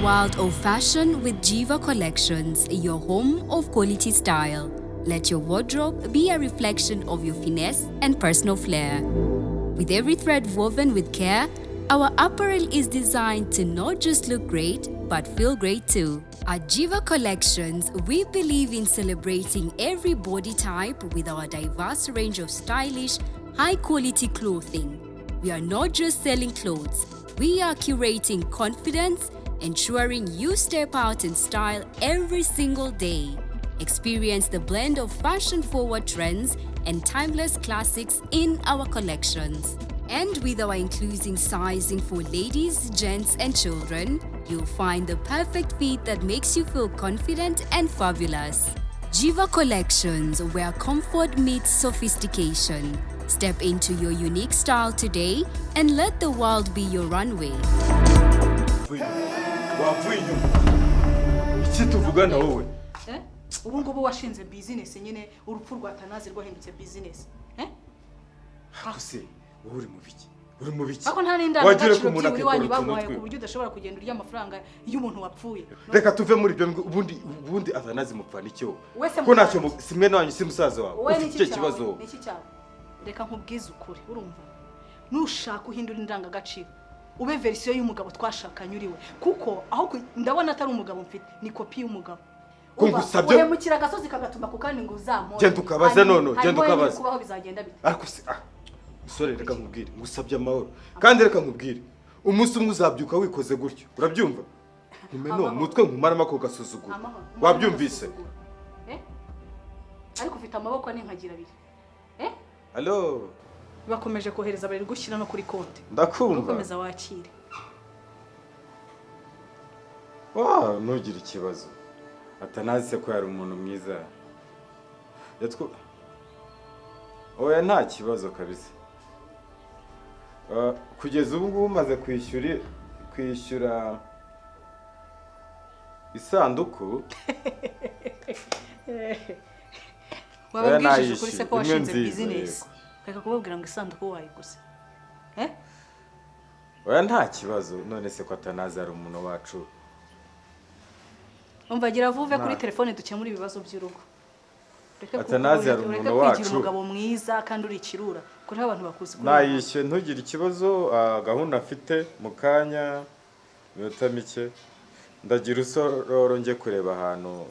world of fashion with Jiva Collections, your home of quality style. Let your wardrobe be a reflection of your finesse and personal flair. With every thread woven with care, our apparel is designed to not just look great, but feel great too. At Jiva Collections, we believe in celebrating every body type with our diverse range of stylish, high quality clothing. We are not just selling clothes, we are curating confidence, ensuring you step out in style every single day. Experience the blend of fashion forward trends and timeless classics in our collections. And with our inclusive sizing for ladies, gents, and children, you'll find the perfect fit that makes you feel confident and fabulous. Jiva Collections, where comfort meets sophistication. Step into your unique style today and let the world be your runway. Wavuye inyuma, iki tuvugana wowe? Eh? Ubu ngubu washinze business nyine, urupfu rwa Tanazi rwahindutse business. Eh? Ariko se wowe uri mu biki? Uri mu biki? Ariko nta Wagira n'indangagaciro ko umuntu byibura iwanyu akikora utuntu baguhaye twe. ku buryo udashobora kugenda urya amafaranga y'umuntu wapfuye. Reka tuve muri ibyo. Ubundi Atanazi mupfana iki wowe? Wese Ko ntacyo mupfana. Si mwene wanyu, si musaza wawe? Wowe Ufite n'iki icyo cyawe? kibazo wowe? N'iki cyawe? Reka nkubwize ukuri, urumva? Nushaka uhindura indangagaciro, ube version y'umugabo twashakanye uriwe, kuko aho ndabona atari umugabo mfite, ni kopi y'umugabo. Ko Umva, ngusabye- uhemukira agasozi kagatuma ku kandi ngo uzampore. Genda ukabaze Hanyuma- nono, genda hanyuma wowe ukabaze. kubaho bizagenda bite? Ariko se, ah, musore, reka nkubwire, ngusabye amahoro. Kandi reka nkubwire, umunsi umwe uzabyuka wikoze gutyo, urabyumva? Nkumene uwo Amahoro. mutwe, nkumaramo ako gasuzuguro. Amahoro. Wabyumvise? Eh? Ariko ufite amaboko n'inkagira abiri. Eh? Alo? Bakomeje kohereza, bari gushyira no kuri konti. Ndakumva. Ukomeza wakire. Wa, ntugire ikibazo. Atanazi se ko yari umuntu mwiza? Yatwo, oya, nta kibazo kabisa. Ah, kugeza ubu ngubu umaze kwishyura isanduku. Oya, Wababwishije ukuri se ko nayishyuye. Imwe washinze nziza, business, yego. reka kubabwira ngo isanduku wayiguze. Eh? Oya, nta kibazo. None se ko Atanazi ari umuntu wacu? Umva, gira vuve kuri Nta. telefone dukemura ibibazo by'urugo. Ureke Atanazi hari ureke umuntu kwigira wacu. umugabo mwiza kandi uri ikirura, kuko abantu bakuzi kuri Nayishyuye, ntugire ikibazo. Ah, gahunda mfite mu kanya, iminota mike, ndagira usororo njye kureba ahantu,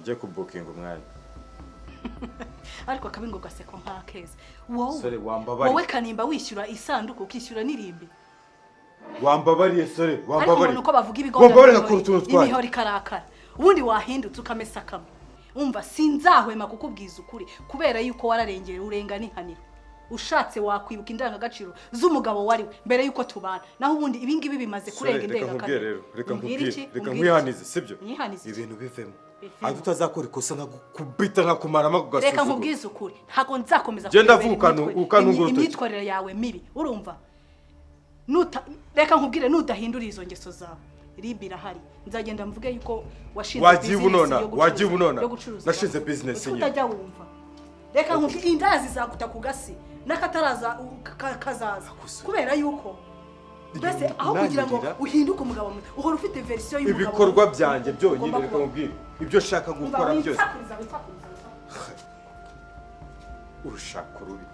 njye kubukinga umwanya. Ariko akabi ngo gasekwa nk'akeza. Wowe Sore, wambabariye. wowe Kanimba, wishyura isanduku ukishyura n'irimbi. Wambabariye, sore. Ariko Wambabariye. umuntu uko bavuga ibigonda Wambabariye ngakora utuntu twanjye. imihoro ikarakara. Ubundi wahindutse ukamesa akamwe. Umva, sinzahwema kukubwiza ukuri kubera yuko wararengera urenga n'inkaniro. Ushatse wakwibuka indangagaciro z'umugabo wari we mbere yuko tubana, naho ubundi ibi ngibi bimaze Sore, kurenga reka nkubwire indengakamere. rero, reka Umbwire nkubwire. iki? Reka Umbwire iki? nkwihanize, sibyo? Unyihanize iki? Ibintu bivemo. Bivemo. Ariko utazakora ikosa nkakubita, nkakumaramo ako Reka gasuzuguro. nkubwize ukuri, ntabwo nzakomeza Genda kurebera vuba ukantunga urutoki. imyitwarire yawe mibi, urumva? Reka nkubwire, nudahindura izo ngeso zawe, RIB irahari. Nzagenda mvuge yuko washinze Wagiye business ubunona, yo gucuruza- wagiye ubunona. yo gucuruza. Nashinze business Utwo nyine. utajya wumva, reka nkubwire, indazi zaguta ku gasi n'akataraza kazaza, Akuse. kubera yuko mbese aho kugira ngo Unanyirira. uhinduke umugabo mwiza, uhora ufite version y'umugabo Ibikorwa byanjye byonyine, ugomba reka kuba. nkubwire, ibyo nshaka Umva, gukora byose. Witsakuriza, witsakuriza, witsakuriza. Urushako rubi,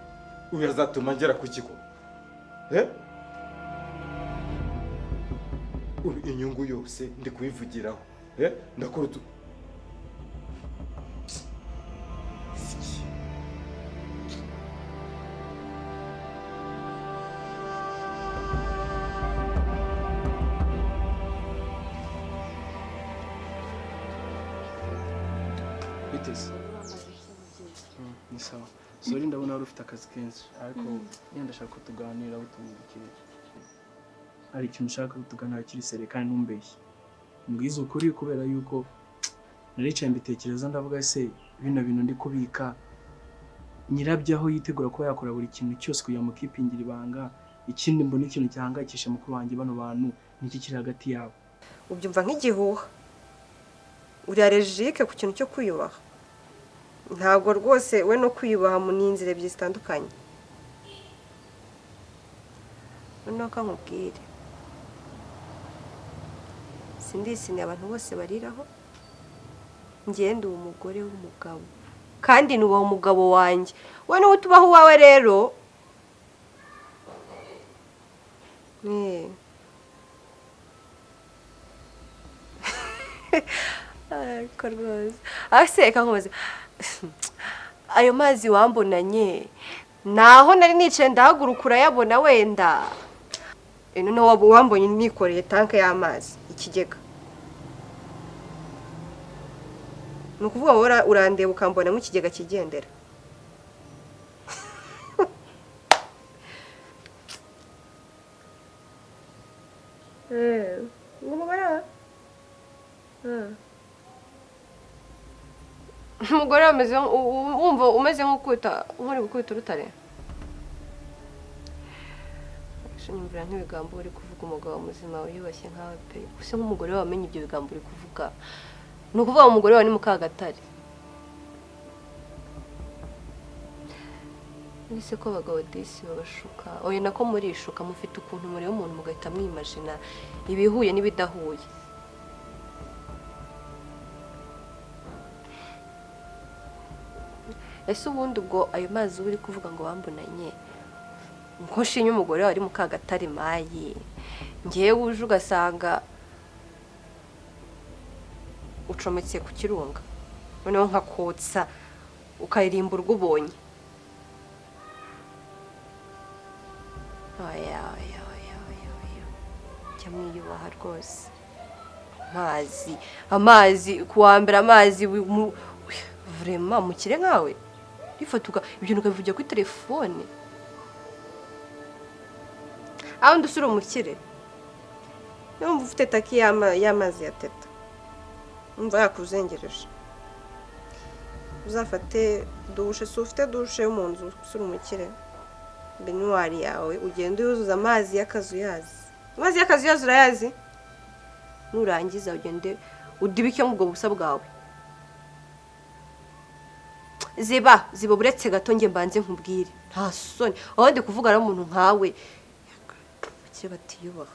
uyu azatuma ngera ku kigo. Eh? Ubu inyungu yose ndi kuyivugiraho. Eh? Ndakora utu Siki. Biteze ni sawa. Sorry, ndabona wari ufite akazi kenshi, ariko nyine ndashaka ko tuganira butumwikiriye. Hari ikintu ushaka ko tuganira kiri sérieux, kandi ntumbeshye, mbwize ukuri, kubera yuko naricaye mbitekereza, ndavuga: ese bino bintu ndi kubika, nyirabyo aho yitegura kuba yakora buri kintu cyose kugira ngo kipingire ibanga? Ikindi, mbona ikintu cyahangayikisha mukuru wanjye, bano bantu niki kiri hagati yabo? Ubyumva nk'igihuha. Uri allergique ku kintu cyo kwiyubaha. Ntabwo rwose we no kwiyubaha mu ni inzira ebyiri zitandukanye. Noneho ka nkubwire. Sindi isiniya abantu bose bariraho. Ngende uwo mugore w'umugabo, kandi nubaha umugabo wanjye. We niwe utubaho uwawe rero. Eh. Ariko rwose ase reka nkubaze, ayo mazi wambonanye naho nari nicaye ndahaguruka urayabona wenda. Noneho waba wambonye nikoreye tanke y'amazi, ikigega. Ni ukuvuga wowe urandeba ukambona nk'ikigega kigendera. Ngo umugore wawe? Umugore wawe ameze wumva umeze nk'ukubita, nk'uri gukubita urutare. Nyumvira nk'ibigambo uri kuvuga, umugabo muzima wiyubashye nkawe pe. Use nk'umugore wawe amenye ibyo bigambo uri kuvuga. Ni ukuvuga umugore wawe ni Mukagatare. Ese ko abagabo disi babashuka? Oya, nako murishuka, mufite ukuntu mureba umuntu mugahita mwimajina ibihuye n'ibidahuye. Ese ubundi ubwo ayo mazi uba uri kuvuga ngo wambonanye, ngo nshinye umugore wawe ari Mukagatare mayi, ngewe uje ugasanga ucometse ku kirunga, noneho nkakotsa ukaririmba urwo ubonye. Oya, oya, oya, oya, oya. Jya mwiyubaha rwose. Amazi, amazi ku wa mbere, amazi vraiment mukire nkawe. Rifatuka ibyo ukabivugira kuri telefone. Aho ndusura umukire. Numva ufite taki y'amazi ya teta. Umva yakuzengereje. Uzafate dushe, si ufite dushe yo mu nzu, usura umukire. Benuwari yawe ugende uyuzuza amazi y'akazuyazi. Amazi y'akazuyazi urayazi? Nurangiza ugende udibike mu ubwo busa bwawe. Ziba, ziba buretse gato nge mbanze nkubwire. Nta soni. Aho ndi kuvugana n'umuntu nkawe. Bakire batiyubaha.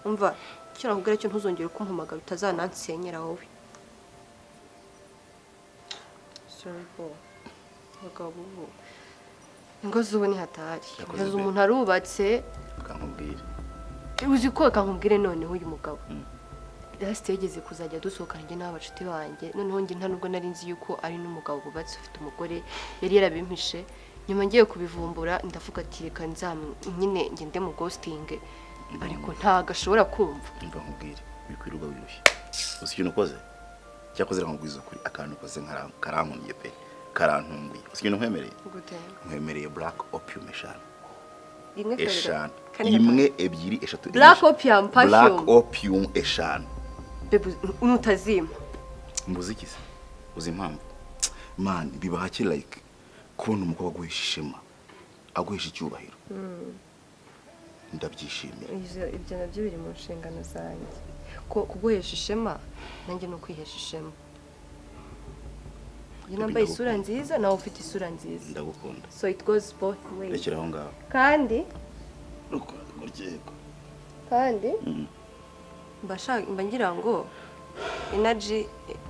Umva, icyo nakubwira cyo ntuzongere kumpamagara, utazanansenyera wowe. Sorry bo. Abagabo ubu. Ingo z'ubu ni hatari. Yakoze Nkaza be. umuntu arubatse. Kankubwire. Uzi ko kankubwire noneho uyu mugabo. Last yageze kuzajya dusohokana njye n'abacuti banjye. Noneho njye nta nubwo nari nzi yuko ari n'umugabo wubatse ufite umugore, yari yarabimpishe. Nyuma ngiye kubivumbura ndavuga ati reka nyine ngende mu ghosting, ariko ntago ashobora kumva. Umva nkubwire, wikwirirwa wirushye. Uzi ikintu ukoze? Cyakoze nkubwiza ukuri, akantu ukoze karankundiye pe, karantunguye. Uzi ikintu nkwemereye? Gute? Nkwemereye black opium 5. Rimwe, kabiri, 5. kane, 1, gatanu. 2, 3. Black opium, perfume. Black opium 5. Bebe, nutazima. Mbuze iki se? Uzi impamvu? Man, biba hake like kubona umukobwa aguhesha ishema, aguhesha icyubahiro. Ndabyishimira. Ibyo nabyo biri mu nshingano zanjye. Ko kuguhesha ishema nanjye ni ukwihesha ishema. Iyo nambaye isura nziza nawe ufite isura nziza. Ndagukunda. So it goes both ways. Rekera aho ngaho. Kandi Urwego. kandi mba ngira ngo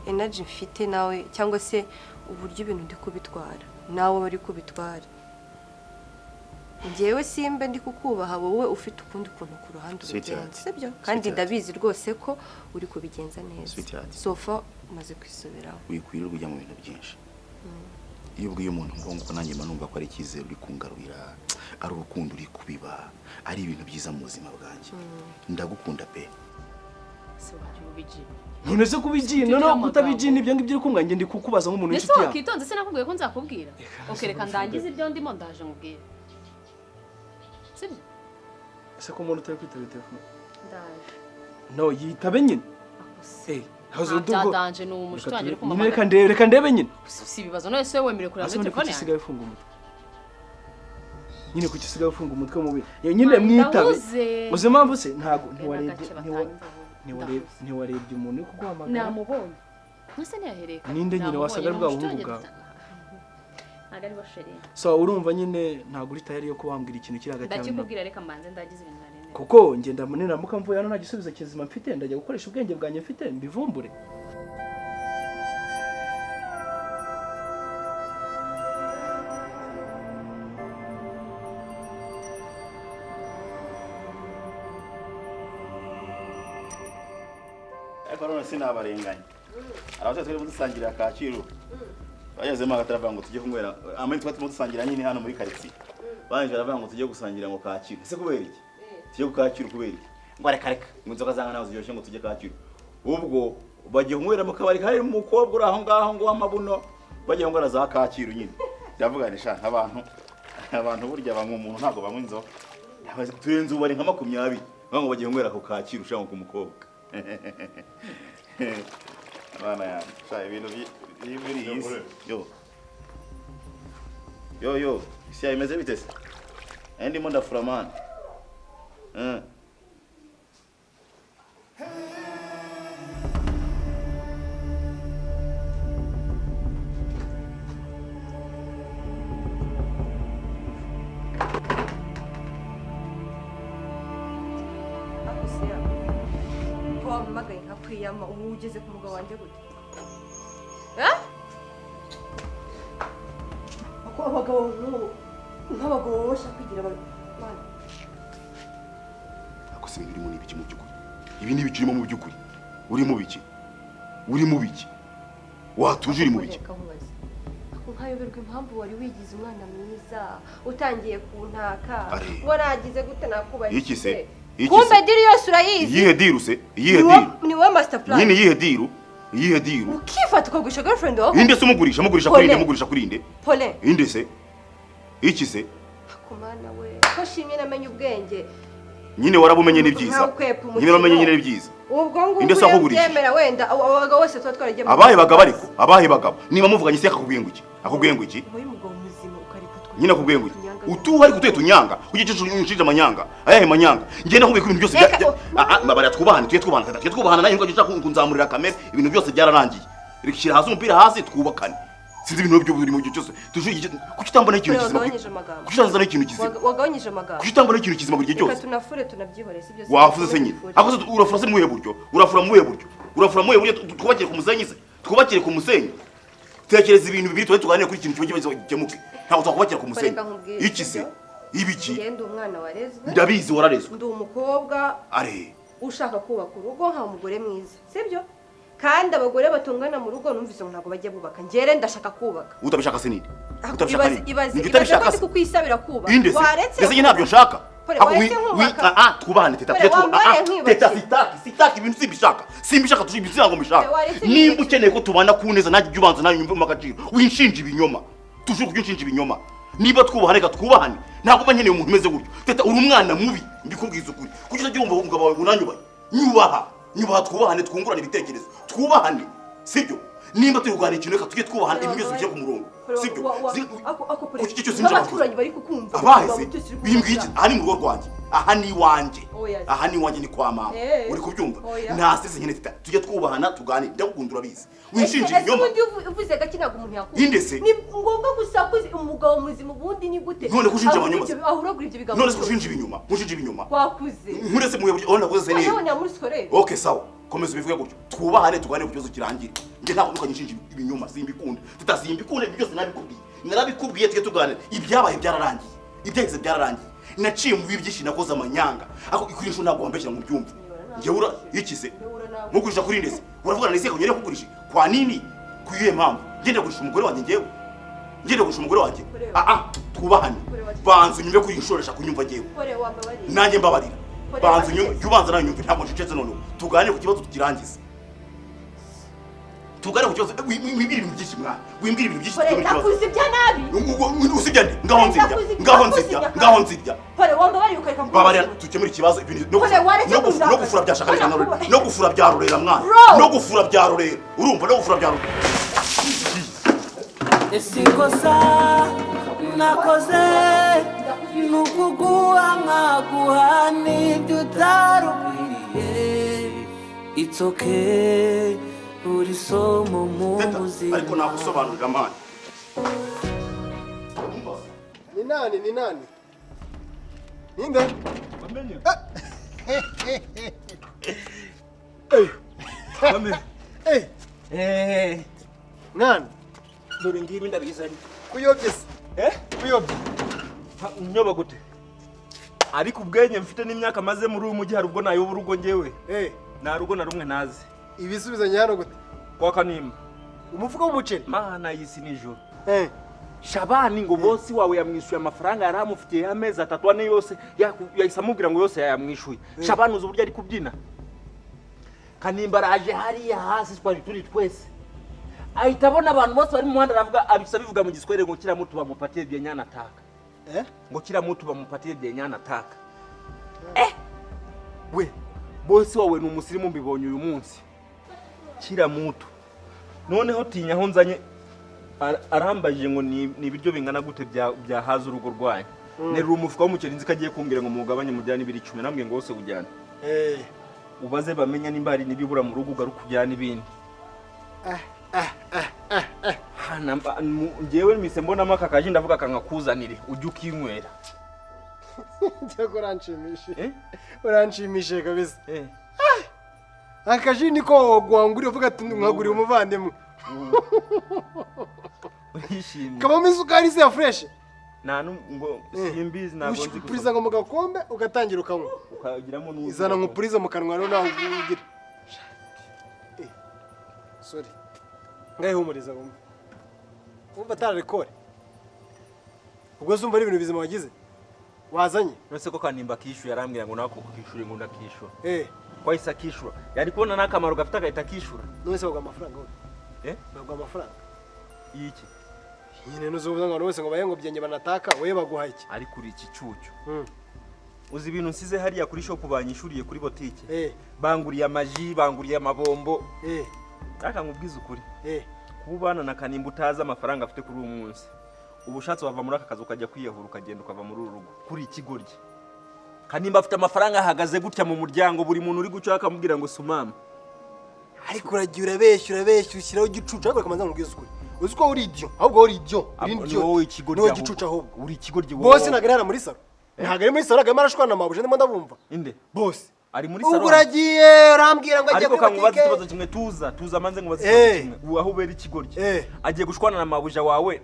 energy mfite nawe, cyangwa se uburyo ibintu ndi kubitwara nawe bari kubitwara. Njyewe simbe ndi kukubaha, wowe ufite ukundi kuntu ku ruhande Sweetheart. ubigenza, sibyo? Kandi Sweetheart. ndabizi rwose ko uri kubigenza neza. Sweetheart. So far umaze kwisubiraho. Wikwirirwa ujya mu bintu byinshi. Iyo ubwiye umuntu ngo nguko nanjye mba numva ko ari icyizere uri kungarurira, ari urukundo uri kubiba, ari ibintu byiza mu buzima bwanjye. Ndagukunda pe. None se kubijini, noneho kutabijini ibyo ngibyo uri kumva, njye ndi kukubaza nk'umuntu Nese w'inshuti yawe. wakitonze se nakubwiye ko nzakubwira? Okay, reka ndangize ibyo ndimo ndaje nkubwire. Sibyo? Ese ko umuntu utari kwitaba telefone? Ndaje. No, yitabe nyine. Eh, hazo Nta byadanje, ni umushuti wanjye uri Nyine kumpamagara. reka ndebe, reka ndebe nyine. Si ibibazo, none se wowe wemerewe kureba Ase muri ubundi telefone kuki yanjye? usigaye ufunga umutwe? Nyine kuki usigaye ufunga umutwe mubi? Nyine mwitabe. Ndahuze. Uzi impamvu se? Ntago Ntiwarebye ntiwarebye umuntu uri kuguhamagara. Namubonye. Nase ntiyahereye kare. Ninde nyine wasaga ari bwa buhungu bwawe? Ntabwo ari bo chérie. So urumva nyine ntago uri tayari yo kubambwira ikintu kiri hagati yawe. Ndakikubwira, reka mbanze ndagize ibintu nari. Kuko ngenda niramuka mvuye hano nta gisubizo kizima mfite, ndajya gukoresha ubwenge bwanjye mfite mbivumbure. Ariko none sinabarenganya, abasore turi dusangira Kacyiru bagezemo hagati baravuga ngo tujye kunywera amani, twari turimo dusangira nyine hano muri karitsiye, barangije baravuga ngo tujye gusangira ngo Kacyiru. Ese kubera iki tujye ku Kacyiru? Kubera iki? Ngo reka reka, ngo inzoga zanga ntabwo ziryoshye, ngo tujye Kacyiru. Ubwo bagiye kunywera mu kabari hari umukobwa uri aho ngaho ngo w'amabuno, bagiye kunywera za Kacyiru nyine. Ndavuga nti sha, abantu burya banywa umuntu, ntabwo banywa inzoga. Turenze ububari nka 20 ngo bagiye kunywera ku Kacyiru ushaka ku mukobwa. Abana yanjye sha, ibintu biri muri iyi si. Yo yo yo, isi yawe imeze bite se? Nari ndimo ndafura man. Ako se ya ko wampamagaye nkakwiyama, ubu ugeze ku mugabo wanjye gute? Eh? Ako abagabo nk'ubu, nk'abagabo baba bashaka kwigira Mana. Ako se ibintu urimo ni ibiki mu by'ukuri? Ibi ni ibiki urimo mu by'ukuri? Uri mu biki? Uri mu biki? Watuje, uri mu biki? Reka nkubaze. Ako nkayoberwa impamvu wari wigize umwana mwiza utangiye kuntaka. Are. Waragize gute? Nakubajije. Iki se? Iki Kumbe se? deal yose urayizi. Iyihe deal se? Iyihe Ni deal? Ni wowe master plan. Nyine iyihe deal? Iyihe deal? Ukifata ukagurisha girlfriend wawe. Inde se umugurisha? Mugurisha kuri inde? Pole. Mugurisha kuri inde? Pole. Inde se? Iki se? Ako Mana we, ko shimye namenye ubwenge. Nyine warabumenye, ni byiza. Nkawukwepa umukino. Nyine waramenye nyine, ni byiza. Ubwo ngubwo Inde se iyo wakugurishije? ubyemera wenda abo abagabo bose tuba twaragiye mu Abahe bagabo ariko? Abahe bagabo? Niba muvuganye se akakubwiye ngo iki? Akubwiye ngo iki? Ubaye umugabo muzima ukareka utwo Nyine akubwiye ngo iki? tunyanga. Utuha ariko utuye tunyanga, kuki ucisha amanyanga? Ayahe manyanga? Njye nakubwiye ko ibintu byose Reka, ah ah, mbabarira, twubahane, tujye twubahana, tujye twubahana. Nawe ntugajye ushaka kunzamurira kamere. Ibintu byose byararangiye, reka shyira hasi umupira hasi, twubakane. Sinzi ibintu byo buri mu gihe cyose tuje. Kuki utambona ikintu Pole, kizima? wagabanyije amagambo. Kuki utazana ikintu kizima? Wagabanyije amagambo. Kuki utambona ikintu kizima buri gihe Reka cyose? tunafure, tunabyihore, si byo? Wafuze se nyine? Ako se urafura se muhe buryo? Urafura muhe buryo? Urafura muhe buryo? Twubakire ku musenyi se? Twubakire ku musenyi? Tekereza ibintu bibiri, tuba tuganire kuri ikintu kimwe kibazo gikemuke. Ntabwo twakubakira ku musenyi. Reka nkubwire, Iki se? sibyo? Ibiki? Njye ndi umwana warezwe. Ndabizi, wararezwe. Ndi umukobwa Are. ushaka kubaka urugo nkaba umugore mwiza, sibyo? Kandi abagore batungana mu rugo numvise ngo ntabwo bajya bubaka. Njye ndashaka kubaka. Utabishaka se ninde? Utabishaka Ibaze, ninde? ibaze, Ninde ibaze utabishaka ko ndi se? kukwisabira kubaka. Inde se? Waretse Ndetse njye ntabyo nshaka. Pole, Ako waretse nkubaka. ah ah, twubahane teta. Pole, Tujye wambare ah, nkwiyubakire. teta, sitaki sitaki, ibintu simbishaka, simbishaka, tuje ibintu ntabwo mbishaka. Pole, waretse Nimba nkwiyubakire. ukeneye ko tubana ku neza, nanjye ujye ubanza nawe nyumve mu agaciro, winshinja ibinyoma. Tuje kujya unshinja ibinyoma. Niba twubahane, reka twubahane. Ntabwo mba nkeneye umuntu umeze gutyo. Teta, uri umwana mubi, mbikubwiza ukuri. Kuki utajya wumva umugabo wawe unanyubaye? Nyubaha, nyubaha, twubahane, twungurane ibitekerezo, twubahane, sibyo? Nimba turi kuganira ikintu, reka tujye twubahana, ibintu byose bijye ku murongo, sibyo? Kuki icyo cyose nshaka? Nk'abaturanyi bari kukumva. Abahe se? Waba utese uri Bimbwiye iki? kuvuga. Aha ni mu rugo rwanjye, aha ni iwanjye. Oya. Aha ni iwanjye, ni kwa mama. Eh. Uri kubyumva? Oya. Nta sese nyine teta, tujye twubahana, tuganire. Ndagukunda, urabizi. Winshinja Ese ibinyoma. ubundi uvuze gake ntabwo umuntu yakumva. Inde se? Ni ngombwa gusakuza? Umugabo muzima ubundi ni gute? None ko ushinja Ahura abanyuma se? Ahuragura ibyo bigambo None se byose. ushinja ibinyuma? Ushinja ibinyuma? Wakuze. Nkurese muhe buryo? Urabona nakuze se nihe? Noneho muri scolaire. Okay, sawa, komeza ubivuge gutyo. Twubahane, tuganire ku kibazo kirangire. Njye ntabwo ntukanyishinja ibinyoma, simbikunda teta, simbikunda. Ibyo byose nabikubwiye, narabikubwiye. Tujye tuganira, ibyabaye byararangiye, ibyahise byararangiye. Naciye mu bibi byinshi, nakoze amanyanga, ariko kuri inshuro ntabwo wambeshyira ngo ubyumve. Njyewe ura iki se? Mugurisha kuri ndese? Uravugana n'isi yakongera kugurisha kwa nini? Ku iyihe mpamvu ngenda kugurisha umugore wanjye? Njyewe ngenda kugurisha umugore wanjye? Ah ah, twubahane. Banza unyumve kuri iyi nshuro, ndashaka kunyumva njyewe. Pole, wambabariye. Nanjye mbabarira. Pole, Banza unyumve. wacecetse. Jya ubanza nawe unyumve, ntabwo ncecetse. Noneho tuganire ku kibazo tukirangize, tuganire ku kibazo. Wimbwira ibintu byinshi mwana, wimbwira ibintu byinshi. Pole, Dukemure ikibazo. nakuze ibya nabi. Usibya nde? Ngaho nzirya. Ngaho nzirya, ngaho nzirya. Pole, wambabariye ukareka Mbabarira dukemure ikibazo. Ibintu no Pole, waretse no gufura byashaka Pole, reka. No gufura bya rurera mwana. Bro. No gufura bya rurera, urumva? No gufura bya rurera. Ese ikosa nakoze ni ukuguha nkaguha n'ibyo utarukwiriye? It's okay, uri somo mu Teta, buzima. ariko nagusobanurira mwana. Ni nani? Ni nani? Ninde? Bamenye. Bamenye. Eh. Mwana. Dore ngibi ndabizanye. Kuyobye se? Eh? Kuyobye. Nyoba gute? Ariko ubwenge mfite n'imyaka maze muri uyu mujyi hari ubwo nayoba urugo njyewe. Eh. Nta rugo na rumwe nazi. Ibisubizanye hano gute? Kwa Kanimba. Umufuka w'umuceri? Mana y'isi nijoro. Eh. Shabani ngo bosi wawe yamwishuye amafaranga yari amufitiye y'amezi atatu ane yose, yahise amubwira ngo yose yayamwishuye. Shabani uzi uburyo ari kubyina? Kanimba araje hariya hasi twari turi twese. Ahita abona abantu bose bari mu muhanda aravuga, abisa bivuga mu Giswahili ngo kila mtu bamupatie vyenye anataka. Eh? Ngo kila mtu bamupatie vyenye anataka. Eh! We, bosi wawe ni umusirimu mbibonye uyu munsi. Kila mtu. Noneho tinya aho nzanye arambajije ngo ni ibiryo bingana gute byahaza urugo rwanyu. Nerura umufuka w'umuceri nzi ko agiye kumbwira ngo mugabanye mujyane ibiri 10, nambwiye ngo wose ujyane. Ubaze bamenya nimba hari nibibura mu rugo ugaruka ujyane ibindi. Njyewe mise mbonamo aka kaji ndavuga kankakuzanire ujye ukinywera. Cyakora uranshimishije. Uranshimishije kabisa. Akaji niko wagwanguriye uvuga ati nkaguriye umuvandimwe. Urishimye. Kabamo isukari se ya fresh? Nta ngo simbizi ntabwo nzi. Upuriza ngo mu gakombe ugatangira ukanywa. Ukagiramo n'uzi. Izana nkupuriza mu kanwa rero nawe ugira. Sorry. Ngaye humuriza wumva. Wumva atararekore. Ubwo se umva ari ibintu bizima wagize? Wazanye? None ko Kanimba akishyuye arambwira ngo nako kukishyura ngo ndakishyura. Eh. Ko ahise akishyura. Yari kubona n'akamaro gafite agahita akishyura. None se baguha amafaranga wowe? Eh? Baguha amafaranga. Y'iki? Nyine nuzuvuza ngo abantu bose ngo baye ngo byenye banataka, wowe baguha iki? Ariko uri iki cyucyo. Uzi ibintu nsize hariya kuri shop banyishuriye kuri botike. Eh. Banguriye amaji, banguriye amabombo. Eh. Raka nkubwize ukuri. Eh. Kuba ubana na Kanimba utazi amafaranga afite kuri uyu munsi. Ubushatse wava muri aka kazi ukajya kwiyahura ukagenda ukava muri uru rugo. Kuri ikigoryi. Kanimba afite amafaranga ahagaze gutya mu muryango buri muntu uri guca akamubwira ngo sumama. Ariko uragiye urabeshya urabeshya ushyiraho igicucu ariko kamanza nkubwize ukuri. Uzi ko uri idiot, ahubwo uri idiot, uri idiot. Wowe ikigoryi ahubwo. Gicucu ahubwo. Uri ikigoryi wowe. Bose nagari hara muri salo. Ntabwo ari muri salo, agama arashwana na mabuje ndimo ndabumva. Inde? Bose. Ari muri salo. Ubwo uragiye urambwira ngo agiye kuri botike. Ariko ikibazo kimwe tuza manze ngo baze kimwe. Ubu aho ubera ikigoryi. Agiye gushwana na mabuja wawe.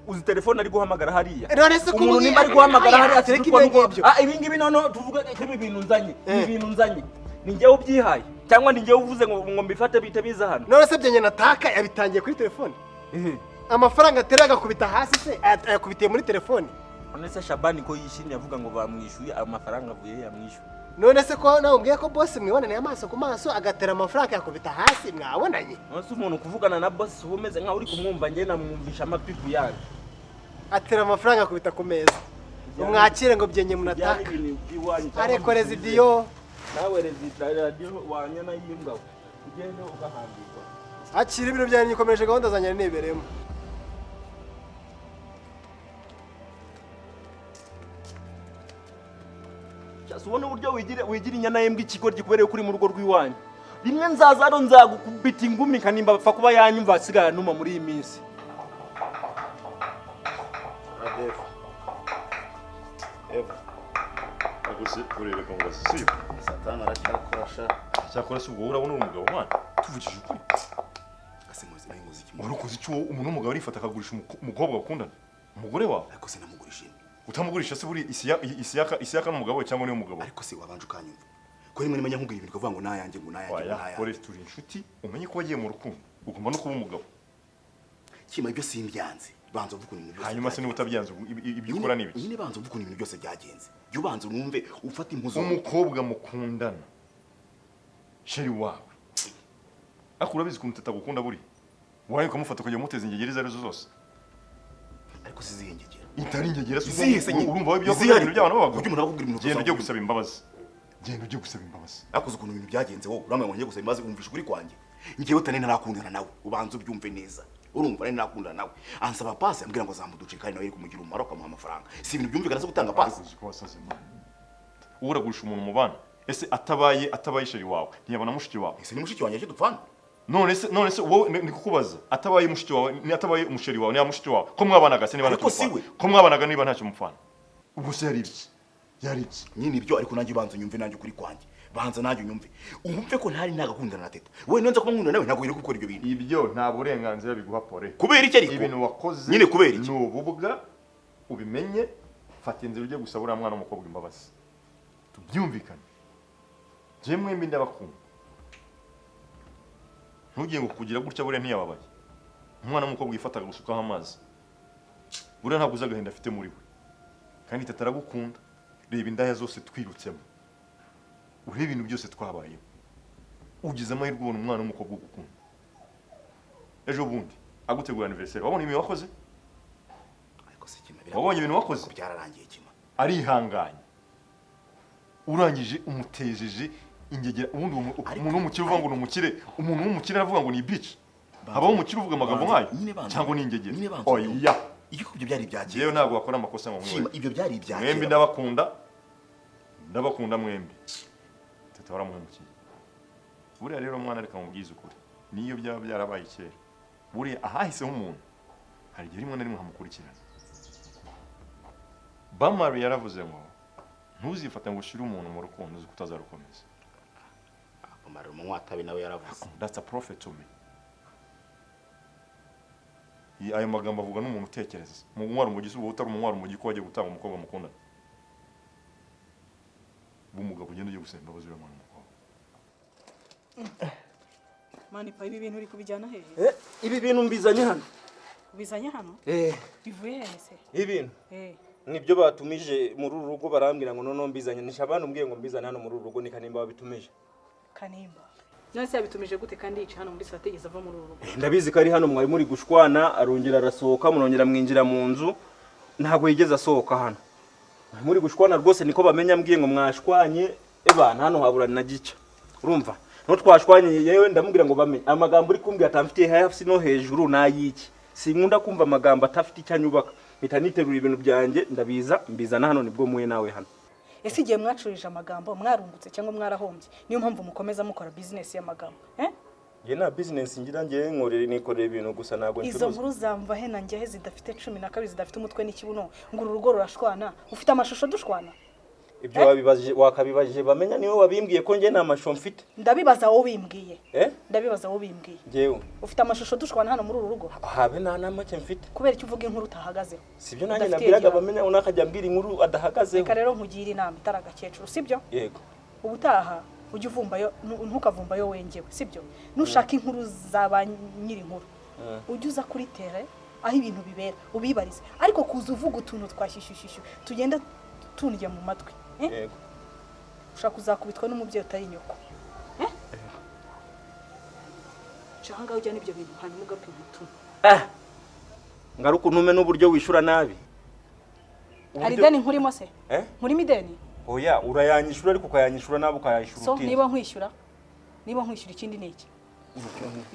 Uzi telefone ari guhamagara hariya. None se umuntu nimba ari guhamagara hariya tereka ibyo ngibyo. Ah ibi ngibi nono tuvuga ko ibi bintu nzanye. Ibi bintu nzanye. Ni njyewe ubyihaye cyangwa ni njyewe uvuze ngo mbifate bite biza hano. None se byenye nataka yabitangiye kuri telefone. Amafaranga atera agakubita hasi se ayakubitiye muri telefone. None se Shabani ko yishimye avuga ngo bamwishuye amafaranga avuye yamwishuye. None se ko nawe umbwiye ko boss mwibonane amaso ku maso agatera amafaranga yakubita hasi mwabonanye. None se umuntu kuvugana na boss uba umeze nkaho uri kumwumva njye namwumvisha amatwi ku yanyu. Atera amafaranga akubita ku meza. Umwakire ngo byenye munataka. Areko rezidiyo. Nawe rezidiyo wanyana y'imbwa. Ugende ugahambirwa. Akira ibiro byanyu nikomeje gahunda zanjye nibereyemo. Ubona uburyo wigira inyana y'imbwa ikigoryi kubereye kuri mu rugo rw'iwanyu. Rimwe nzaza hano nzagukubita ingumi Kanimba bapfa kuba yanyumva asigara numa muri iyi minsi. Eva. Agose urereka ngo siyo. Satani aracyakora sha. Cyakora se ubwo urabona umugabo mwana? Tuvugije ukuri. Ase nkoze nayo nkoze iki? Wari ukoze icyo umuntu w'umugabo arifata akagurisha umukobwa bakundana? Umugore wawe? Ariko se namugurisha. Utamugurisha se buri isiyaka n'umugabo we cyangwa niyo mugabo? Ariko se wabanje ukanyumva. Ko rimwe nimenya nkubwira ibintu ukavuga ngo nayanjye ngo nayanjye ngo nayanjye. Oya, turi inshuti, umenye ko wagiye mu rukundo, ugomba no kuba umugabo. Kima ibyo simbyanze. Banza uvuga ibintu byose. Hanyuma se niba utabyanze ibyo ukora ni ibiki? Nyine banza uvuga ibintu byose byagenze. Jya ubanza urumve ufate impuzo. Umukobwa mukundana. Sheri wawe. Ariko urabizi ukuntu tutagukunda buri. Waye ukamufata ukajya umuteza ingegera izo arizo zose. Ariko sizihengegera. Itari ingegera se urumva wowe ibyo akora ibintu by'abantu b'abagabo. Ujye umuntu akubwira ibintu. Genda ujye gusaba imbabazi. Genda ujye gusaba imbabazi. Akoze ukuntu ibintu byagenze wowe uramwe ngo ngiye gusaba imbabazi umvisha ukuri kwanjye. Njyewe tane ntarakundana nawe ubanza ubyumve neza. Urumva nari nakundana nawe. Ansaba pass ambwira ngo azamuduce kandi nawe yari kumugira umumaro akamuha amafaranga. Si ibintu byumvikana se gutanga pass. Uragurisha umuntu mu bana. Ese atabaye sheri wawe ntiyabona mushiki wawe. Ese ni mushiki wanjye cyo dupfana? None se wowe ni kukubaza atabaye mushiki wawe ni atabaye umusheri wawe ni mushiki wawe ko mwabanaga se niba ntacyo mupfana. Ko mwabanaga niba ntacyo mupfana. Ubwo se yari ibiki? Byari ibyo. Nyine ibyo, ariko nanjye ubanza unyumve, nanjye ukuri kwanjye. Banza nanjye unyumve. Umve ko ntari nagakundana na Teta. Wowe nonze kuba nkundana nawe, ntabwo wiri gukora ibyo bintu. Ibyo nta burenganzira biguha, Pole. Kubera iki ariko? Ibintu wakoze Nyine kubera iki? ni ububwa, ubimenye, fata inzira ujye gusaba uriya mwana w'umukobwa imbabazi. Tubyumvikane. Njye mwembi ndabakunda. Ntugire ngo kugira gutya buriya ntiyababaye. Umwana w'umukobwa yifataga gusukaho amazi. Buriya ntabwo uzi agahinda afite muri we. Kandi Teta aragukunda. Reba indaya zose twirutsemo. Urebe ibintu byose twabayemo. Ugize amahirwe ubona umwana w'umukobwa ugukunda. Ejo bundi agutegura anniversaire. Wabonye ibintu wakoze? Ariko se Kima, Wabonye ibintu wakoze? Byararangiye Kima. Arihanganye. Urangije umutejeje ingegera. Ubundi umuntu w'umukire uvuga ngo ni umukire, umuntu w'umukire aravuga ngo ni bitch. Habaho umukire uvuga amagambo nk'ayo cyangwa ni ingegera. Oya. Iyo ibyo byari ibya kera. Yewe ntabwo wakora amakosa ngo Kima, ibyo byari ibya kera. Mwembi ndabakunda. Ndabakunda mwembi. Teta waramuhemukiye. Buriya rero mwana, reka mubwize ukuri. Niyo byaba byarabaye kera. Buriya ahahiseho umuntu hari igihe rimwe na rimwe hamukurikirana. Bamari yaravuze ngo ntuzifate ngo ushire umuntu mu rukundo uzi ko utazarukomeza. Bamari umunywa tabi nawe yaravuze. That's a prophet to me. Ayo magambo avuga n'umuntu utekereza. Umunywa urumogi si utari umunywa urumogi ko wagiye gutanga umukobwa mukundana. B'umugabo ugenda ugiye gusaba imbabazi uriya mwana w'umukobwa. Mani pa, ibi bintu uri kubijyana hehe? Ibi bintu mbizanye hano. Ubizanye hano? Bivuye hehe se? Ibintu. Nibyo batumije muri uru rugo, barambwira ngo noneho mbizanye. Ni Shabana umbwiye ngo mbizane hano muri uru rugo, ni Kanimba wabitumije. Kanimba. None se yabitumije gute kandi yica hano muri strategies ava muri uru rugo? Ndabizi ko ari hano mwari muri gushwana, arongera arasohoka, munongera mwinjira mu nzu, ntabwo yigeze asohoka hano. Muri gushwana rwose niko bamenya, mbwiye ngo mwashwanye, ebana hano habura na gica. Urumva? No twashwanye yewe ndamubwira ngo bamenye amagambo uri kumbwira atamfitiye hafi no hejuru nayiki. Sinkunda kumva amagambo atafite icyanyubaka. Mpita niterura ibintu byanjye ndabiza mbizana hano, nibwo muye nawe hano. Ese igihe mwacurije amagambo mwarungutse cyangwa mwarahombye? Niyo mpamvu mukomeza mukora business y'amagambo. Nge nta business ngira, nge nkorera nikorera ibintu gusa, ntabwo ncuruza. Izo nkuru zamva he na njye zidafite 12 zidafite umutwe n'ikibuno ngo uru rugo rurashwana, ufite amashusho dushwana? Ibyo wabibajije wakabibajije bamenya niwe wabimbwiye ko nge nta mashusho mfite. Ndabibaza wowe bimbwiye. Ndabibaza wowe bimbwiye. Ngewe ufite amashusho dushwana hano muri uru rugo? Habe nta na make mfite. Kubera icyo uvuga inkuru utahagazeho. Sibyo nanjye nabwiraga bamenya unakajya ambwira inkuru adahagazeho. Reka rero nkugira inama itaragakecuru, sibyo? Yego. Ubutaha ujye uvumbayo, ntukavumbayo wengewe, sibyo? Nushaka inkuru zaba nyiri inkuru ujye uza kuri terre aho ibintu bibera ubibarize, ariko kuza uvuga utuntu twashyishyishyishu tugenda tundya mu matwi. Yego. Ushaka uzakubitwa n'umubyeyi utari nyoko. Shanga ujya n'ibyo bintu hanyuma ugaruke nkutume. Ngaruka untume n'uburyo wishura nabi. Hari ideni nkurimo se? Nkurimo ideni? Oya, urayanyishura ariko ukayanyishura nabi, ukayayishura So utinze. niba nkwishyura ikindi ni iki?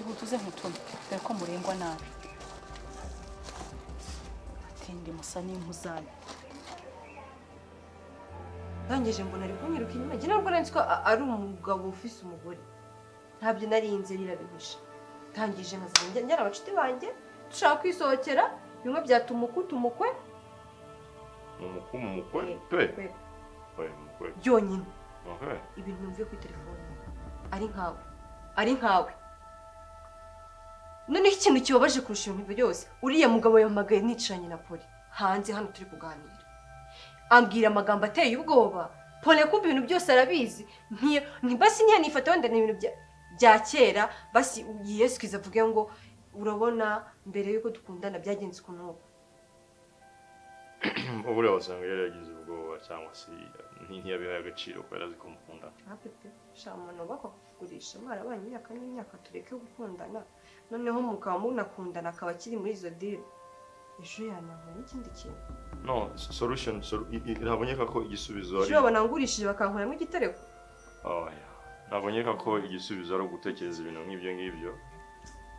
Ihutuze nkutume dore ko murengwa nabi. Atinde musa n'impu zanyu. Ndangije mbona ari kunyiruka inyuma. Njye ntabwo nari nzi ko ari umugabo ufise umugore. Ntabyo nari nzi, yarabihishe. Tangije nkazajya njyana abacuti banjye dushaka kwisohokera, bimwe byatumuku tumukwe. Mumukwe mumukwe pe. Oya mumukwe. Byonyine. Okay. Ibintu numviye kuri telefone. Ari nkawe. Ari nkawe. Noneho ikintu kibabaje kurusha ibintu byose, uriya mugabo yampamagaye nicaranye na Poli hanze hano turi kuganira. Ambwira amagambo ateye ubwoba. Pole kumva ibintu byose arabizi. Basi ntiyanifata wenda ni ibintu bya kera, basi yiyesikiza avuge ngo urabona mbere yuko dukundana byagenze ukuntu uko. Uburiya wasanga yari yagize ubwoba cyangwa se ntiyabihaye agaciro ko yari azi ko mukundana. Pepe, sha umuntu bakakugurisha mwarabanye imyaka n'imyaka tureke gukundana, noneho mukaba munakundana akaba akiri muri izo deal, ejo yanahura n'ikindi kintu. No, solution ntabwo nkeka ko igisubizo ari. Ejo babona ngurishije bakankuramo igitereko. Oya, ntabwo nkeka ko igisubizo ari ugutekereza ibintu nk'ibyo ngibyo.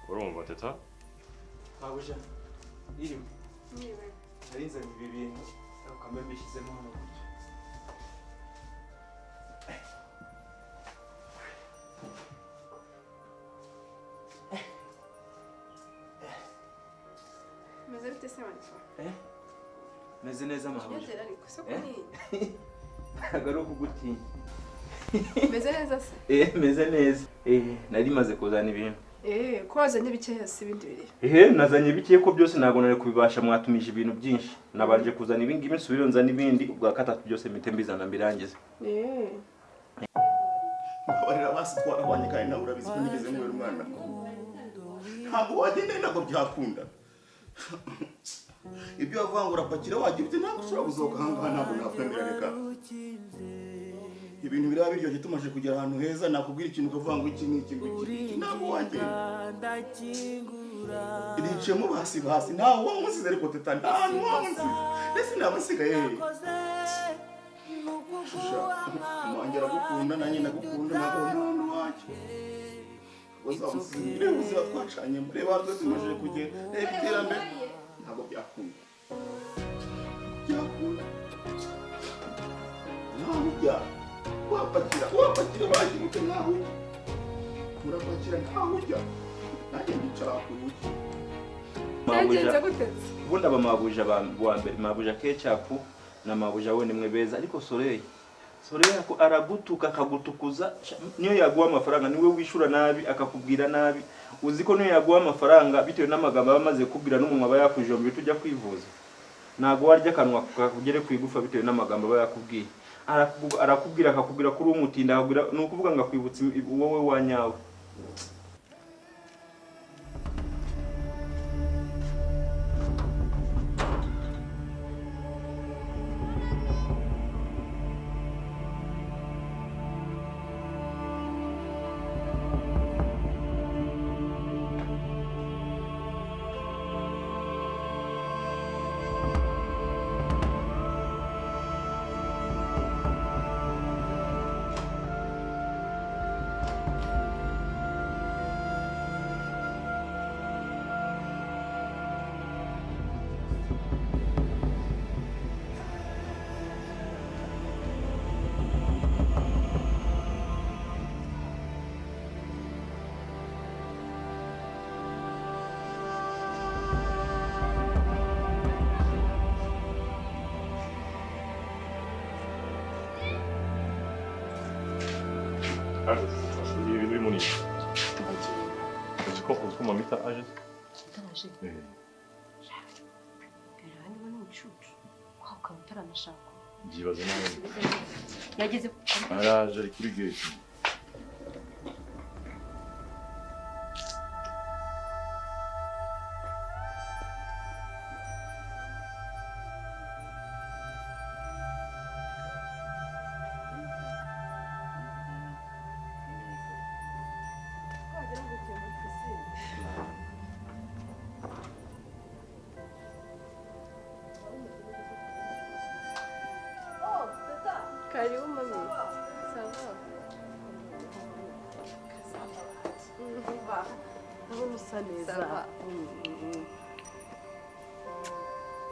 Urumva Teta? Mabuja, irimo. Narinzanye ibi bintu, ariko mbe mbishyizemo hano gutya. Meze bite se wanjye? Meze neza mabuja. Ariko se ko ni Ntabwo ari ukugutinya. Meze neza se? Meze neza. Nari maze kuzana ibintu. Ko wazanye bikeya si ibindi biri? Nazanye bikeya ko byose ntabwo nari kubibasha, mwatumije ibintu byinshi. Nabanje kuzana ibi ngibi nsubire nzana ibindi, ubwa gatatu byose mpite mbizana mbirangize. Mbabarira basi, twarabanye kandi nawe urabizi ko nigeze nywera umwana. Ntabwo wagenda, ntabwo byakunda. Ibyo wavuga ngo urapakira wagira ute, ntabwo ushobora gusohoka aha ngaha, ntabwo nakwemera. Reka ibintu biraba biryoshye tumaze kugera ahantu heza, nakubwira ikintu ukavuga ngo iki n'iki ngo iki iki, ntabwo wagenda. Iriciyemo basi basi, ntawe wamusize ariko teta, nta hantu wamusize, ndetse naba nsigaye hehe? Shusha, wanjye aragukunda nanjye ndagukunda, ntabwo nta hantu wajya. Uzamusize, reba ubuzima twacanyemo, reba ahantu tumaze kugera, reba iterambere, ntabwo byakunda. Byakunda. Ntaho ujya. Wapakira, wapakira wagira ute, ntaho ujya. Murapakira ntaho ujya. Nanjye ndicara ku rugi. Byagenze gute? Ubundi aba mabuja wa mbere, mabuja Ketchup na mabuja we nimwe beza, ariko Soleil aragutuka akagutukuza, niyo yaguha amafaranga niwe wishura nabi akakubwira nabi. Uzi ko niyo yaguha amafaranga bitewe n'amagambo aba amaze kubwira n'umunwa aba yakujombye tujya kwivuza, ntago warya akanwa kakugere ku igufa bitewe n'amagambo aba yakubwiye. Arakubwira akakubwira kuri umutinda, akakubwira ni ukuvuga ngo akwibutsa wowe wa nyawe. Ibi bintu birimo ni iki? Uzi ko mamita aje? Ataraje. Niba ni umucucu ukaba utaranashaka. Byibaze nawe. Yageze. Araje ari kuri gate. Karibu mami. Sawa. Ndabona usa neza.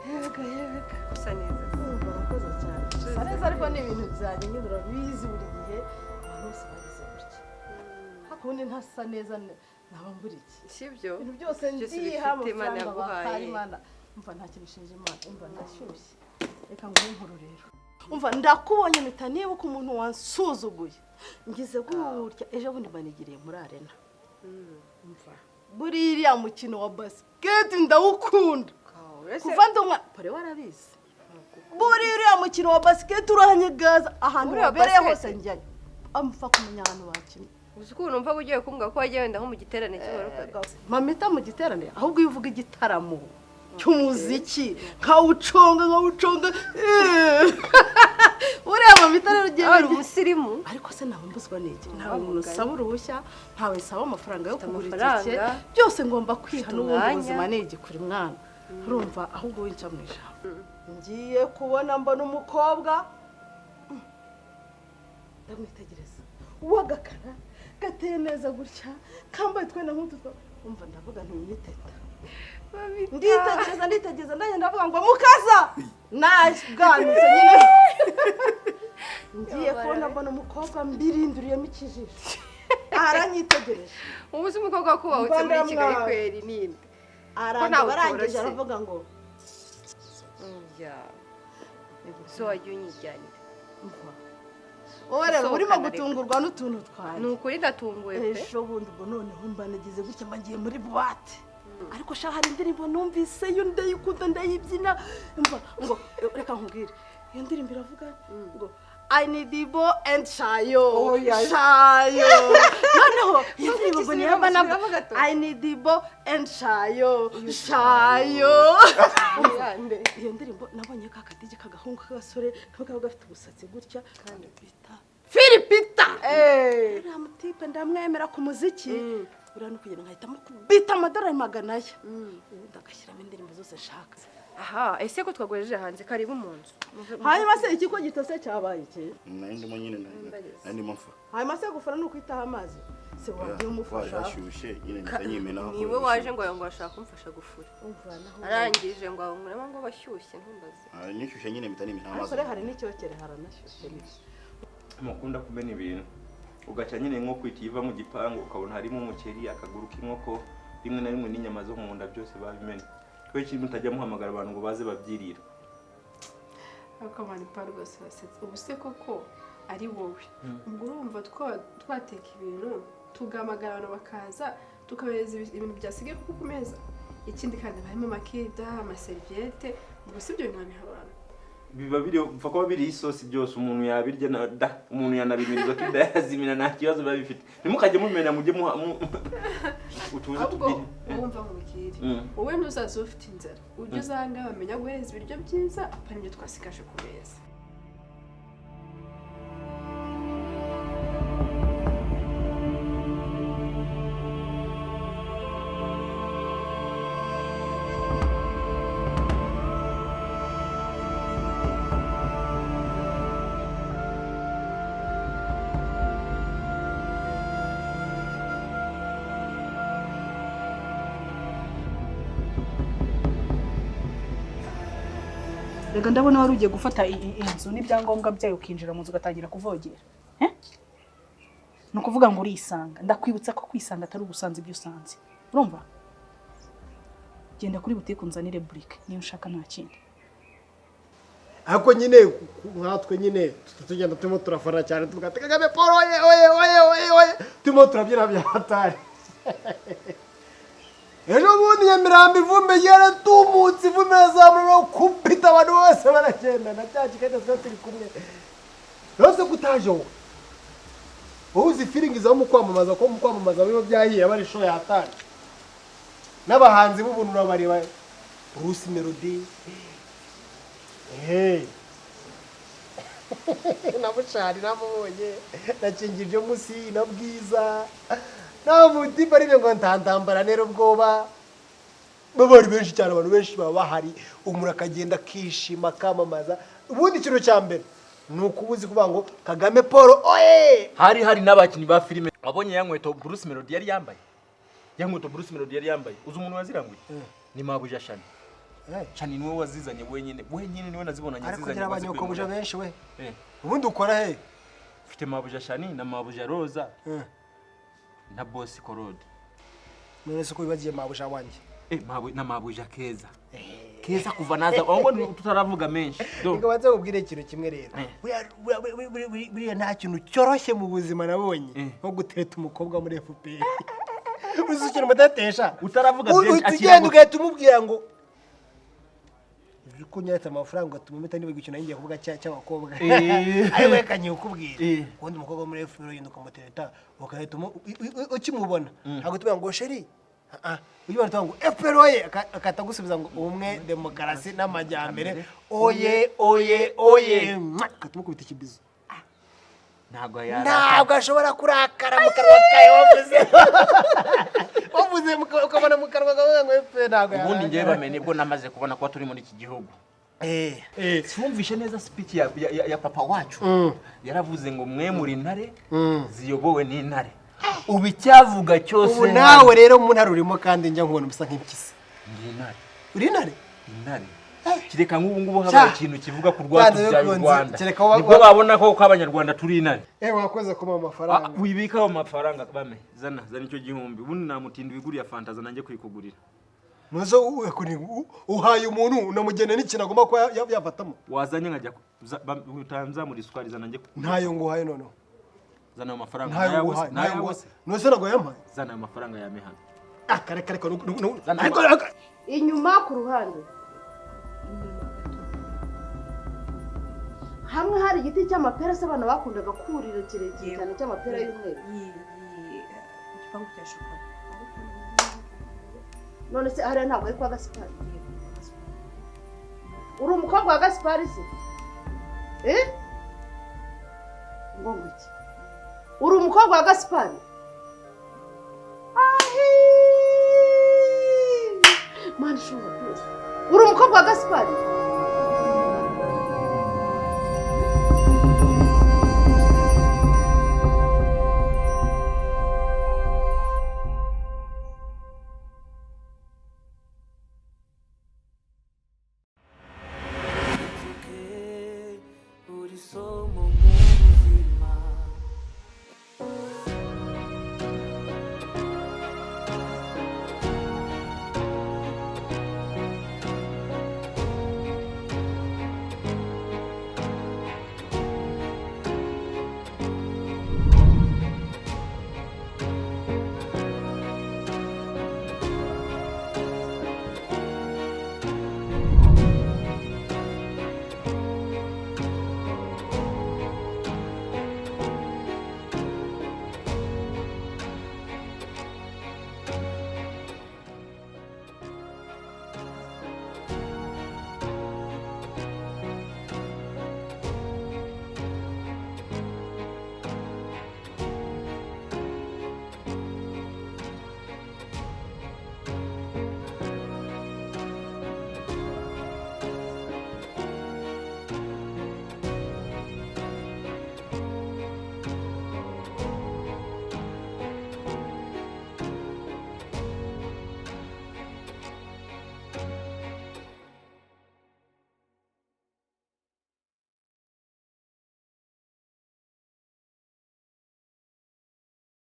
Yego yego. Usa neza. Urakoze cyane. Usa neza ariko ni ibintu byanjye nyine urabizi buri gihe abantu bose bagize gutya. Ariko ubundi ntasa neza naba mbura iki? Sibyo. Ibintu byose ndiha amafaranga bahaye Imana. Umva nta kintu nshinja Imana, umva ndashyushye. Reka nguhe inkuru rero. Umva ndakubonye mpita nibuka umuntu wansuzuguye. Ngize gutya ejo bundi mbanigiriye muri arena. Umva buriya mukino wa basket ndawukunda. Kuva ndi umwana pare warabizi. Buriya mukino wa basket uranyegaza ahantu wabereye hose njyayo. Amfa kumenya ahantu bakina. Uzi ko numva ugiye kumbwa ko wagiye wenda nko mu giterane cy'abarokore. Mamita mu giterane ahubwo iyo uvuga igitaramo cy'umuziki nkawuconga nkawuconga. Uriya mamita rero ugiye ari umusirimu. Ariko se ntabwo mbuzwa n'iki? Ntawe umuntu usaba uruhushya, ntawe nsaba amafaranga yo kugura itike, byose ngomba kwiha n'ubundi buzima ni igikuri mwana. Urumva ahubwo winca mu ijambo. Ngiye kubona mbona umukobwa ndamwitegereza uw'agakara gateye neza gutya kambaye twenda nk'utu, umva ndavuga ntiwiteta. Nditegereza nditegereza ndagenda ndavuga ngo mukaza nabwanutse nyine. Ngiye kubona mbona umukobwa mbirinduriyemo ikijisho aranyitegereje. Ubu se umukobwa kubahutse muri Kigali kweri ninde? Arangije aravuga ngo ya so wagiye unyijyanira. Wowe rero urimo Sohokana reka. gutungurwa n'utuntu twanjye. Ni ukuri ndatunguwe pe. Ejo bundi ubwo noneho mba nagize gutya, mba ngiye muri boîte, ariko sha hari indirimbo numvise yo ndayikunda, ndayibyina. Mva ngo reka nkubwire, iyo ndirimbo iravuga ngo "I need Ibo and Shayo." Oya. Shayo. Noneho iyo ndirimbo ngo niyo mba Subiramo, navuga gato. "I need Ibo and Shayo, Shayo." Yande. Iyo ndirimbo nabonye ka kadije k'agahungu k'agasore kaba kaba gafite ubusatsi gutya kandi bita Philipita. Uriya mutipe ndamwemera ku muziki. Uriya ni ukugenda nkahitamo kubita amadolari 400, ubundi agashyiramo indirimbo zose nshaka. Aha, ese ko twagojeje hanze? Karibu mu nzu. Hanyuma se iki ko gitose cyabaye iki? Nari ndimo nyine, nari ndimo mfura. Hanyuma se gufura ni ukwitaho amazi se wagiye umufasha? Hashyushye nyine, mpita nyimenaho. Niwe waje ngo ashaka kumfasha gufura. Umva naho. Arangije ngo nkuremo ngo bashyushye, ntumbaze. Nishyushye nyine, mpita nimenaho Ariko amazi. rero hari n'icyokere, haranashyushye nibyo. Mukunda kumena ibintu, ugaca nyine nko kwita iva mu gipangu, ukabona harimo umuceri, akaguru k'inkoko, rimwe na rimwe n'inyama zo mu nda, byose babimena. Kubera iki mutajya muhamagara abantu ngo baze babyirira? Ariko abantu pa rwose basetse. Ubu se koko ari wowe, ubwo urumva twateka ibintu tugahamagara abantu bakaza, tukabereza ibintu byasigaye kuko ku meza? Ikindi kandi haba harimo amakida, amaseriviyete. Ubwo si ibyo bintu babiha abantu? Biba biri, upfa kuba biriho isosi, byose umuntu yabirya na da umuntu yanabimiriza ko yazimira, nta kibazo biba bifite. Ntimukajye mumena, mujye muha utuze Ahubwo tubwire. wumva nkubwire, wowe ntuzaze ufite inzara, ujye uzanga bamenya guhereza ibiryo byiza, apana ibyo twasigaje ku meza. Reka ndabona wari ugiye gufata inzu n'ibyangombwa byayo, ukinjira mu nzu ugatangira kuvogera. Eh? Ni ukuvuga ngo urisanga. Ndakwibutsa ko kwisanga atari ugusanza ibyo usanze. Urumva, genda kuri butike unzanire burike niyo ushaka, nta kindi. Ariko nyine nkatwe nyine tugenda turimo turafana cyane, tuvuga ati "Kagame Paul oye oye oye oye oye", turimo turabyina bya hatari. Ejo bundi Nyamirambo ivumbi ryaratumutse, ivumbi rirazamura kubita, abantu bose baragenda na cya kigali twari turi kumwe. Rero se kutaje wowe, wowe uzi feeling zo mu kwamamaza, ko mu kwamamaza biba byahiye, aba ari show ya hatari n'abahanzi b'ubuntu urabareba, Bruce Melody. Hey. Na Bushari namubonye, na Kingiryo Musi, na Bwiza, na Mutipa ari ngo ntantambara nero ubwoba. Baba ari benshi cyane, abantu benshi baba bahari, umuntu akagenda akishima akamamaza. Ubundi ikintu cya mbere ni ukubuzi kuvuga ngo "Kagame Paul oye!" Hari n'abakinnyi ba filime. Wabonye ya nkweto Bruce Melody yari yambaye? Ya nkweto Bruce Melody yari yambaye, uzi umuntu waziranguye? Ni Mabuja Shani. Shani niwe wazizanye wenyine wenyine, niwe nazibonanye Ariko azizanye ngira ngo aze abanyokobuja kwimura. benshi we. Ubundi ukora he? Mfite Mabuja Shani na Mabuja Roza na Boss Korode. None se ko wibagiye mabuja wanjye? Na Mabuja Keza. Keza kuva naza ahubwo tutaravuga menshi. Do. Reka banze nkubwire ikintu kimwe rero. Buriya nta kintu cyoroshye mu buzima nabonye nko gutereta umukobwa muri FPR. Uzi ikintu mutetesha? Utaravuga byinshi, Uhita akira ugenda gute? ugahita umubwira ngo uzi ko unyatse amafaranga ugatuma mpita nibaga ikintu nari ngiye kuvuga cy'abakobwa. Ariko reka nkikubwire. Ubundi umukobwa wo muri FPR ugenda ukamutereta, ugahita ukimubona. Ntabwo tubwira ngo chérie. Ah, ah. Ujya ubona ngo "FPR oye", akahita agusubiza ngo "Ubumwe, demokarasi n'amajyambere oye oye oye". Mwah! Ugahita umukubita ikibizo. Ntabwo yaraka. Ntabwo ashobora kurakara mu kanwa kawe wavuze. Wavuze ukabona mu kanwa kawe ngo FPR ntabwo Ubundi yarakara. njyewe bamenye nibwo namaze kubona ko turi muri iki gihugu. Sinumvishe neza speech ya papa wacu. Yaravuze ngo mwe muri intare ziyobowe n'intare. Ubu icyavuga cyose Ubu nawe rero mu ntare urimo, kandi njya nkubona usa nk'impyisi. Ndi intare. Uri intare? Intare. Kireka nk'ubu ngubu habaye ikintu kivuga ku Byanze rwatubyaye u bikunze, Rwanda. kereka Nibwo babona ko abanyarwanda turi intare. Wakoze kumuha amafaranga. Ah, wibikaho amafaranga bame. Zana, zana icyo gihumbi. Ubundi namutinda wiguriye fanta, zana njye kuyikugurira. Ntuze uhaye umuntu unamugena n'ikintu agomba kuba yafatamo. Wazanye nkajya utanzamura isukari, zana njye. Ntayo nguhaye noneho. Zana ayo mafaranga. Ntayo Ntayawe nguhaye. se? Ntayo Ntayawe nguhaye. se? Ntuze, ntabwo yampaye. Zana ayo mafaranga yame hano. Ah, kare kare kare. Zana. Ariko Inyuma ku ruhande hamwe hari igiti cy'amapera se abana bakundaga kurira, kirekire cyane, cy'amapera y'umweru. Igipangu cya shokora. None se hariya ntabwo ari kwa Gasipari? Uri umukobwa wa Gasipari se? Eh, ngo iki? Uri umukobwa wa Gasipari? Ahi! Mana ishobora byose, uri umukobwa wa Gasipari?